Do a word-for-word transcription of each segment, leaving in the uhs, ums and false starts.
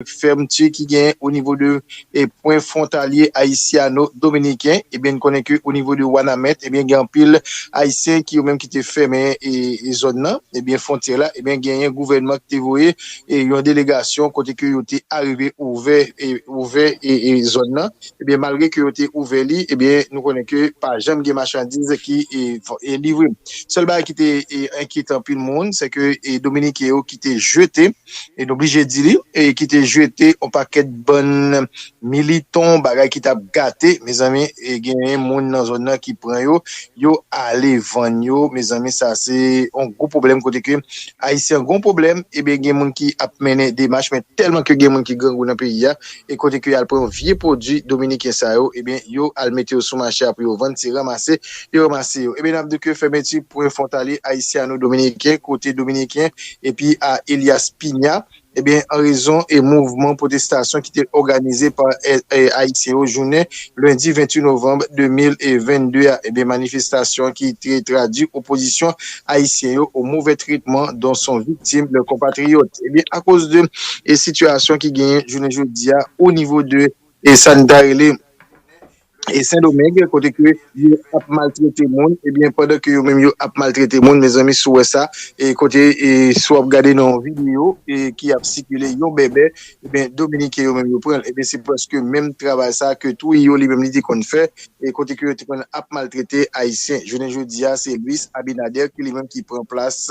fèmti ki genyen o nivo de e pwen fwontalye ayisyano-dominiken. Ebyen, n konnen ke o nivo de Wanament, ebyen, gen anpil Ayisyen ki yo menm ki te fèmen e, e zòn nan, ebyen, fwontyè la, ebyen, genyen gouvènman ki te voye e yon delegasyon kote ke yo te arive ouvè e ouvè e, e zòn nan. Ebyen, malgre ke yo te ouvè li, ebyen, nou konnen ke pa janm gen machandiz ki e, e livre. Sèl bagay ki te e, enkyete anpil moun, se ke e, Dominiken yo ki te jete e nou blije di li, e ki te jete yon pakèt bann militon, bagay ki t ap gate, mezanmi, e genyen moun nan zòn nan ki pran yo, yo ale vann yo, mezanmi, sa se yon gwo pwoblèm kote ke Ayisyen an gon pwoblèm, ebyen gen moun ki ap mennen demach, men tèlman ke gen moun ki grangou nan peyi a, e kote ke y al pran vye pwodui dominiken sa yo, ebyen yo al mete yo sou mache a pou yo vann, se ranmase, yo ranmase yo. Ebyen n ap di ke fèmeti pwen fwontalye ayisyano-dominiken, kote dominiken, epi a Elias Piña, ebyen, an rezon e mouvman pwotestasyon ki te òganize pa e, e, Ayisyen yo jounen lendi venntuit novanm de mil vennde a, ebyen, manifestasyon ki te tradui opozisyon ayisyen yo o movè tretman dont sont victimes leurs compatriotes. Ebyen, akoz de e sitiyasyon ki genyen jounen jodi a o nivo de e sa n ta rele e Sendomeng, kote ke yo ap maltrete moun, ebyen, pandan ke yo menm yo ap maltrete moun, mezanmi, si w wè sa, e kote, e si w ap gade nan yon videyo e ki ap sikile yon bèbè, ebyen, Dominiken yo menm yo pran l. Ebyen, se prèske menm travay sa ke Trujillo li menm li te konn fè, e kote ke yo te konn ap maltrete Ayisyen. Jounen jodi a, se Luis Abinader ki li menm ki pran plas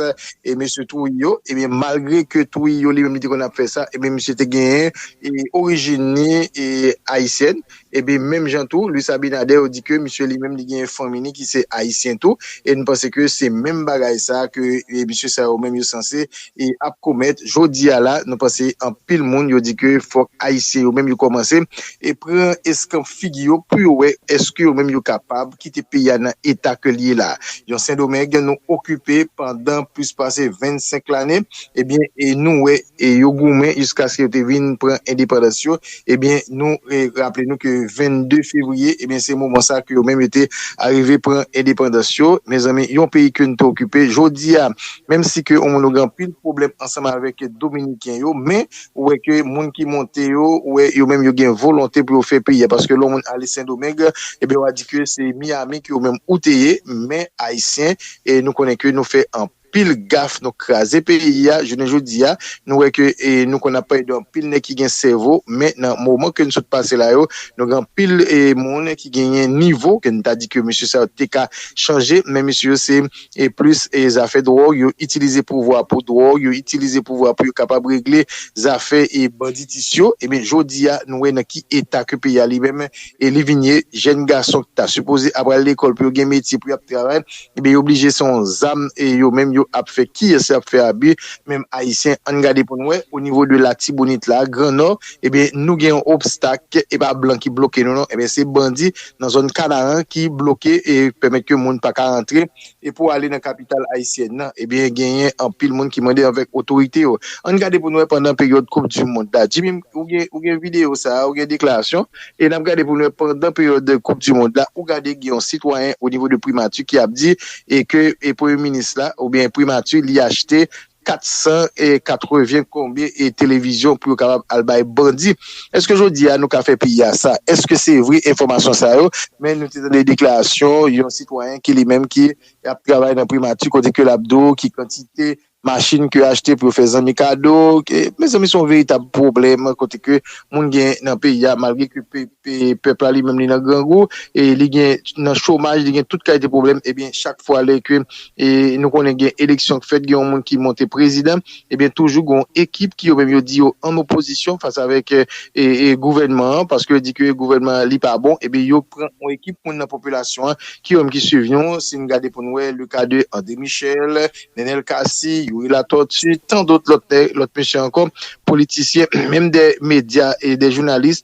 e mesye Trujillo. Ebyen, malgre ke Trujillo li menm li te konn ap fè sa, ebyen, mesye te genyen e orijin li e ayisyèn. Epi menm jan tou, Luis Abinader yo di ke misye li menm li gen fanmi li ki se ayisyen tou, e n panse ke se menm bagay sa ke e, misye sa yo menm yo sanse e ap komèt jodi a la. Nou panse anpil moun yo di ke fòk ayisyen yo menm yo kòmanse e pran eskanp figi yo pou yo wè èske yo menm yo kapab kite peyi a nan eta ke l ye la. Yon Sendomeng nou okipe pandan plis pase vennsenk lane, ebyen, e nou wè e yo goumen jiskaske yo te vin pran endepandans yo. Ebyen, nou e, raple nou ke vennde fevriye, ebyen, se moman sa ke yo menm yo te arive pran endepandans yo. Mezanmi, yon peyi ke n te okipe. Jodi a, menm si ke yon moun ou gen anpil pwoblèm ansanm avèk Dominiken yo, men ou wè ke moun ki monte yo, ou wè yo menm yo gen volonte pou yo fè peyi a. Paske lè yon moun ale Sendomeng, ebyen, w a di ke se Miami ke yo menm ou te ye, men Ayisyen, e nou konnen ke nou fè anpil gaf, nou kraze peyi a. Jounen jodi a, nou wè ke e, nou konn ap pale de anpil nèg ki gen sèvo, men nan moman ke n sot pase la yo, nou gen anpil e, moun ki genyen nivo, ke n ta di ke mesye sa yo te ka chanje, men mesye yo se e, plis e, zafè dwòg, yo itilize pouvwa pou dwòg, yo itilize pouvwa pou yo kapab regle zafè e banditis yo. Ebyen, jodi a, nou wè nan ki eta ke peyi a li menm e li vin ye. Jèn gason ki ta sipoze ap al lekòl pou yo gen metye pou y ap travay, ebyen, yo oblije se yon zam e yo menm yo ap fè. Kiyès y ap fè abi? Menm Ayisyen, ann gade pou n wè, o nivo de Latibonit la, Gran Nò, ebyen, nou gen yon obstak, e pa blan ki bloke nou non, ebyen, se bandi nan zòn Kanaran ki bloke e pèmèt ke moun pa ka rantre e pou ale nan kapital ayisyèn nan. Ebyen, genyen anpil moun ki mande avèk otorite yo. Ann gade pou n wè pandan peryòd koup di mond la. Jimmy, ou gen, ou gen videyo sa a, ou gen deklarasyon, e n ap gade pou n wè pandan peryòd koup di mond la, ou gade gen yon sitwayen o nivo de primati ki ap di e ke e premye minis la oubyen primati li achte kat san e katreven konbyen e televizyon pou yo kapab al bay bandi. Èske jodi a nou ka fè peyi a sa? Èske se vre enfòmasyon sa yo? Men nou te tande deklarasyon yon sitwayen ki li menm ki ap travay nan primati kote ke l ap di w ki kantite machin ke yo achte pou yo fè zanmi kado. Mezanmi, se yon veritab pwoblèm kote ke moun gen nan peyi a, malgre ke pe- pe- pèp la li menm li nan grangou, e li gen nan chomaj, li gen tout kalite pwoblèm. Ebyen, chak fwa lè ke e nou konnen gen eleksyon k fèt, gen yon moun ki monte prezidan, ebyen, toujou gen yon ekip ki yo menm yo di yo an opozisyon fas avèk e, e gouvènman an, paske yo di ke gouvènman an li pa bon, ebyen, yo pran yon ekip moun nan popilasyon an ki yo menm ki swiv nou. Si n gade pou n wè, le ka de André Michel, Nenel Cassy, Youri Latortue, tan dòt lòt nèg, lòt mesye ankò, politisyen, menm de medya e de jounalis,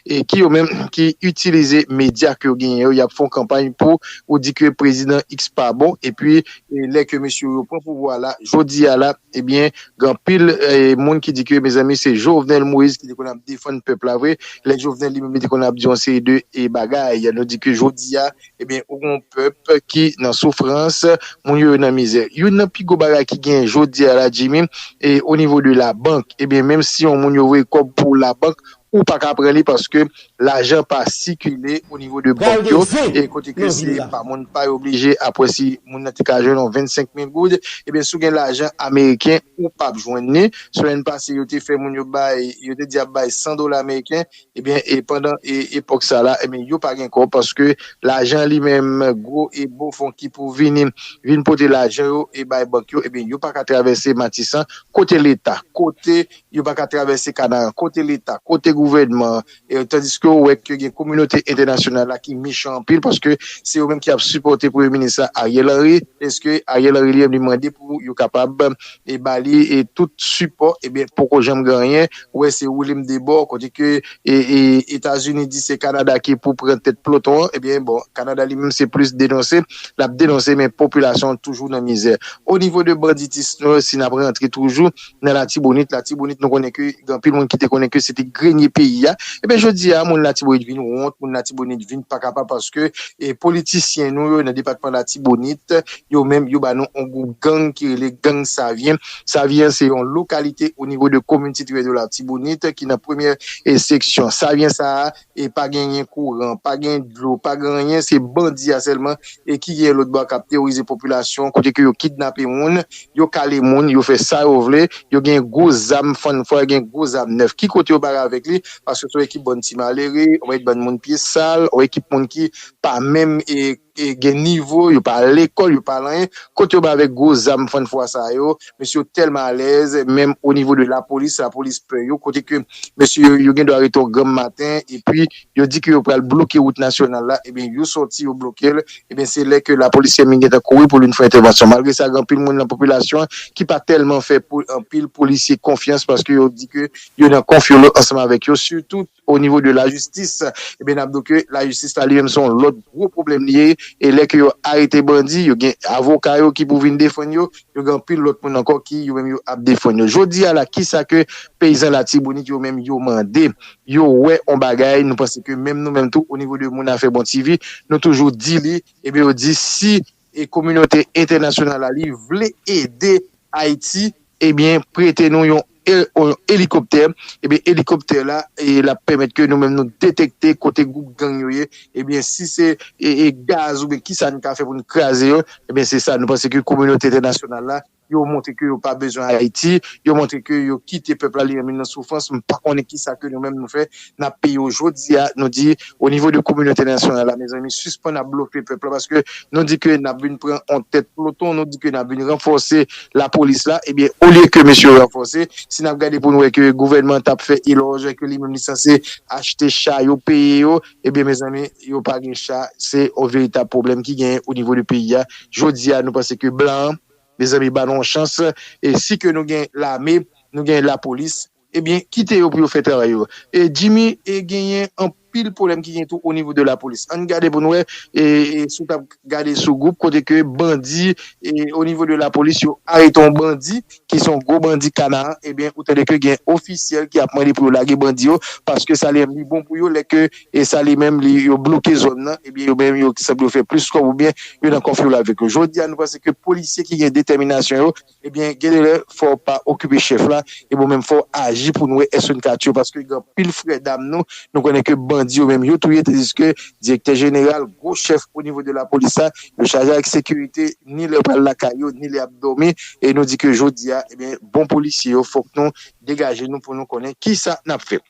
e ki yo menm ki itilize medya ke yo genyen yo, y ap fè yon kanpay pou ou di ke prezidan X pa bon, epi e lè ke mesye yo pran pouvwa la, jodi a la, ebyen, gen anpil e, moun ki di ke, mezanmi, se Jovenel Moïse ki te konn ap defann pèp la vre. Lè Jovenel li menm li te konn ap di yon seri de e bagay, nou di ke jodi a, ebyen, ou gen yon pèp ki nan soufrans, moun yo nan mizè. Youn nan pi gwo bagay ki gen jodi a la, Jimmy, e o nivo de labank, ebyen, menm si yon moun yo voye kòb pou labank, ou pa ka pran li paske lajan pa sikile o nivo de bank yo, e kote ke se pa moun pa yo oblije, apre si moun nan te ka jwenn yon vennsenk mil goud, ebyen, si w gen lajan ameriken, ou p ap jwenn li. Semèn pase, yo te fè moun yo bay, yo te di ap bay san dola ameriken, ebyen, e pandan e, epòk sa la, ebyen, yo pa gen kòb paske lajan li menm, gwo e bon fon ki pou vini, vin pote lajan yo e bay bank yo, ebyen, yo pa ka travèse Matisan, kote Leta, kote yo pa ka travèse Kanaran, kote Leta, kote gouvènman, e, tandiske ou wè ke gen kominote entènasyonal la ki mechan anpil paske se yo menm ki ap sipòte Premye Minis la, Ariel Henry. Èske Ariel Henry li menm li mande pou yo kapab e ba li e tout sipò, ebyen, poko janm gen anyen. Ou wè, se woule m de bò, kote ke e, e, Etazini di se Kanada ki pou pran tèt ploton an, ebyen, bon, Kanada li menm se plis denonse, l ap denonse, men popilasyon an toujou nan mizè. O nivo de banditis, nou, si n ap rantre toujou nan Latibonit, Latibonit, nou konnen ke gen anpil moun ki te konnen ke se te grenye peyi a. Ebyen, jodi a, moun Latibonit vin wont, moun Latibonit vin pa kapab paske e politisyen nou yo nan depatman Latibonit, yo menm, yo ba nou yon gwoup gang ki rele Gang Savyen. Savyen, se yon lokalite o nivo de komin Sitwè de Latibonit ki nan premyè e seksyon. Savyen sa a, e pa genyen kouran, pa gen dlo, pa gen anyen, se bandi a sèlman e ki gen lòt bò k ap teworize popilasyon, kote ke yo kidnape moun, yo kale moun, yo fè sa yo vle, yo gen gwo zam fann fwa, gen gwo zam nèf. Ki kote yo bare avèk li? Paske se yon ekip bann ti malere, yon ekip bann moun pye sal, yon ekip moun ki pa menm e, e gen nivo, yo pa lekòl, yo pa anyen. Kote yo ba avèk gwo zam fann fwa sa yo, mesye yo tèlman alèz, menm o nivo de lapolis, lapolis pè yo, kote ke mesye yo, yo gen dwa rete yon granm maten, epi yo di ke yo pral bloke wout nasyonal la, ebyen, yo sòti, yo bloke l, ebyen, se lè ke lapolis Miami gentan kouri pou li fè entèvansyon. Malgre sa, gen anpil moun nan popilasyon an ki pa tèlman fè pou, anpil polisye konfyans paske yo di ke yo nan konfyo ansanm avèk yo, sitou o nivo de lajistis. Ebyen, n ap di ke lajistis la, li menm, se yon lòt gwo pwoblèm li ye. E lè ke yo arete bandi, yo gen avoka yo ki pou vin defann yo, yo gen anpil lòt moun ankò ki yo menm yo ap defann yo. Jodi a la, kisa ke peyizan Latibonit yo menm yo mande? Yo wè yon bagay, nou panse ke menm nou menm tou, o nivo de Moun Afè Bon T V, nou toujou di li, ebyen, yo di si e kominote entènasyonal la, li vle ede Ayiti, ebyen, prete nou yon e, yon elikoptè. Ebyen, elikoptè la, e, l ap pèmèt ke nou menm nou detekte kote gwoup gang yo ye. Ebyen, si se e, e gaz oubyen kisa nou ka fè pou nou kraze yo, ebyen, se sa. Nou panse ke kominote entènasyonal la, yo montre ke yo pa bezwen Ayiti, yo montre ke yo kite pèp la li menm nan soufrans. M pa konnen kisa ke nou menm nou fè, n ap peye yo jodi a, nou di, o nivo de kominote entènasyonal la, mezanmi, sispann ap blofe pèp la, paske nou di ke n ap vin pran yon tèt ploton, nou di ke n ap vin ranfòse lapolis la, ebyen, olye ke mesye yo ranfòse, si n ap gade pou n wè ke gouvènman t ap fè elòj, ke li menm li sanse achte cha yo, peye yo, ebyen, mezanmi, yo pa gen cha, se yon veritab pwoblèm ki genyen o nivo de peyi a. Jodi a, nou panse ke blan an, mezanmi, ba nou yon chans, e si ke nou gen lame, nou gen lapolis, ebyen, kite yo pou yo fè travay yo. E Jimmy, e genyen anpil pwoblèm ki gen tou o nivo de lapolis. Ann gade pou n wè, e, e si w t ap gade sou gwoup, kote ke bandi, e o nivo de lapolis, yo arete yon bandi, ki se yon gwo bandi Kanaran, ebyen, ou tande ke gen ofisyèl ki ap mande pou yo lage bandi yo, paske sa li menm li bon pou yo, lè ke, e sa li menm li, yo bloke zòn nan, ebyen, yo menm, yo sanble yo fè plis kòb oubyen yo nan konfli avèk yo. Jodi a, nou panse ke polisye ki gen detèminasyon yo, ebyen, gen de lè, fò w pa okipe chèf la, e bon, menm fò w aji pou n wè èske n ka tiye yo, paske gen anpil frè dam nou, nou konnen ke bandi yo menm yo touye, tandiske direktè jeneral, gwo chèf o nivo de lapolis la, yo chaje ak sekirite, ni lè yo pral lakay yo, ni lè y ap dòmi, e nou di ke jodi a, ebyen, bon polisye yo, fòk nou degaje nou pou nou konnen kisa n ap fè.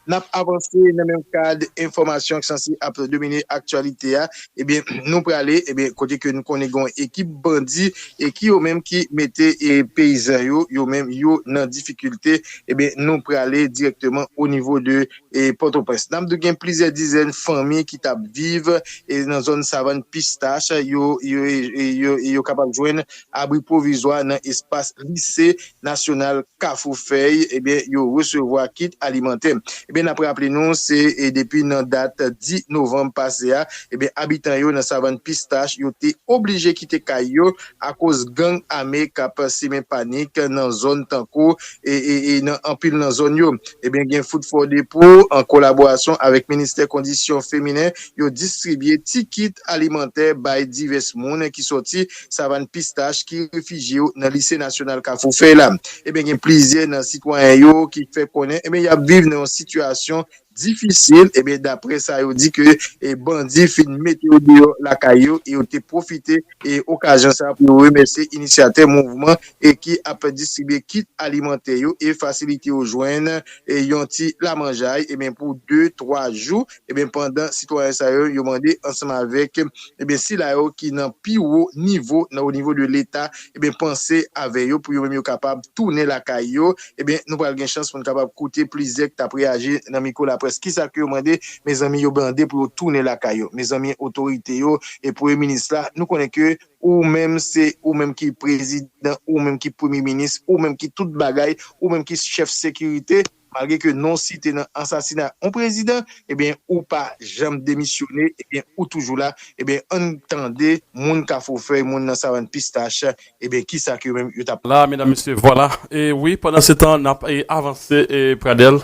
N ap avanse nan menm kad enfòmasyon ki sanse ap domine aktyalite a. Ebyen, nou prale, ebyen, kote ke nou konnen gen yon ekip bandi e ki yo menm ki mete e peyizan yo, yo menm yo nan difikilte, ebyen, nou prale dirèkteman o nivo de e Pòtoprens. N ap di w gen plizyè dizèn fanmi ki t ap viv e nan zòn Savann Pistach, yo, yo, e, yo, e yo kapab jwenn abri pwovizwa nan espas lise nasyonal Kafou Fèy, ebyen, yo resevwa kit alimantè. Ebyen, n ap raple nou, se e, depi nan dat dis novanm pase a, ebyen, abitan yo nan Savann Pistach, yo te oblije kite kay yo akoz gang ame k ap simen panik nan zòn tankou e, e, e nan anpil nan zòn yo. Ebyen, gen Food for Depot, an kolaborasyon avèk Ministè Kondisyon Feminen, yo distribye ti kit alimantè bay divès moun ki sòti Savann Pistach ki refijye yo nan Lise Nasyonal Kafou Fèy la. Ebyen, gen plizyè nan sitwayen yo ki fè konnen, ebyen, y ap viv nan yon sitiyasyon difisil, ebyen, daprè sa yo di ke e, bandi fin mete yo deyò lakay yo e yo te pwofite e okazyon sa pou yo remèsye inisyatè mouvman e ki ap distribye kit alimantè yo e fasilite yo jwenn e, yon ti lamanjay, ebyen, pou de, twa jou, ebyen, pandan sitwayen sa yo, yo mande ansanm avèk, ebyen, sila yo ki nan pi wo nivo, nan o nivo de Leta, ebyen, panse avè yo pou yo menm yo kapab tounen lakay yo. Ebyen, nou pral gen chans pou n kapab koute plizyè ki t ap reyaji nan mikwo laprès. Kisa ke yo mande? Mezanmi, yo mande pou yo tounen lakay yo. Mezanmi, otorite yo e premye minis la, nou konnen ke ou menm se ou menm ki prezidan, ou menm ki premye minis, ou menm ki tout bagay, ou menm ki chèf sekirite, malgre ke non w site nan ansasina yon prezidan, ebyen, ou pa janm demisyone, ebyen, ou toujou la, ebyen, ann tande moun Kafou Fèy, moun nan Savann Pistach, ebyen, kisa ke yo menm yo t ap. La, medam, mesye, vwala. E wi, pandan se tan, n ap e, avanse, e, Pradel.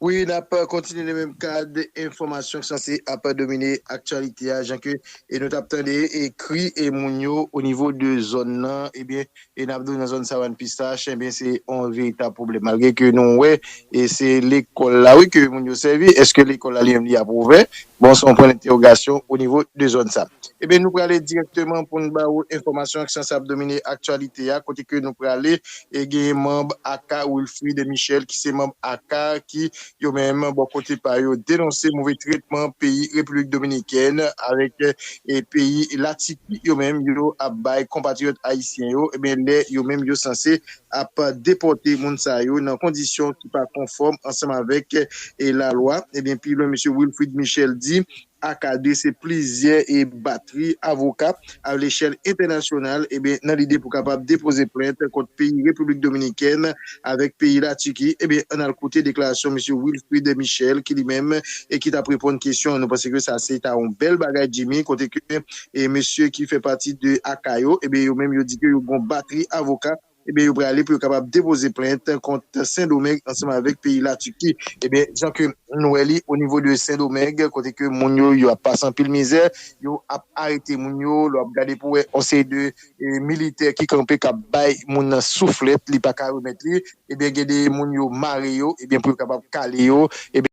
Wi, n ap kontinye nan menm kad enfòmasyon ki sanse ap domine aktyalite a, jan ke e nou t ap tande e kri e moun yo o nivo de zòn nan, ebyen, e n ap di w nan zòn Savann Pistach, ebyen, se yon veritab pwoblèm. Malgre ke nou wè, e se lekòl la, wi, ke moun yo sèvi, èske lekòl la li menm li ap ouvè? Bon, se yon pwen dentèwogasyon o nivo de zòn sa. Ebyen, nou prale dirèkteman pou n ba ou enfòmasyon ak sa ap domine aktyalite a, kote ke nou prale e gen manm aka Wilfrid Michel, ki se manm aka ki, yo menm, bò kote pa yo, denonse move tretman peyi Repiblik Dominikèn avèk e peyi Latiki, yo menm, yo ap bay konpatriyòt ayisyen yo, ebyen, lè yo menm, yo sanse ap depòte moun sa yo nan kondisyon ki pa konfòm ansanm avèk e lalwa. Ebyen, pi lwen, mesye Wilfrid Michel di, aka dwese plizyè e batri avoka a lechèl entènasyonal, ebyen, nan lide pou kapab depoze plent kont peyi Repiblik Dominikèn avèk peyi Latiki. Ebyen, ann al koute deklarasyon mesye Wilfrid Michel, ki li menm e ki t ap reponn kesyon. Nou panse ke sa se ta yon bèl bagay, Jimmy, kote ke e mesye ki fè pati de aka yo, ebyen, yo menm yo di ke yo gon batri avoka, ebyen, yo prale pou yo kapab depoze plent kont Sendomeng ansanm avèk peyi Latiki. Ebyen, jan ke nou wè li o nivo de Sendomeng, kote ke moun yo, yo ap pase anpil mizè, yo ap arete moun yo, lè w ap gade pou wè yon seri de e, militè ki kanpe k ap bay moun nan souflèt, li pa ka remèt li, ebyen, gen de moun yo mare yo, ebyen, pou yo kapab kale yo, ebyen,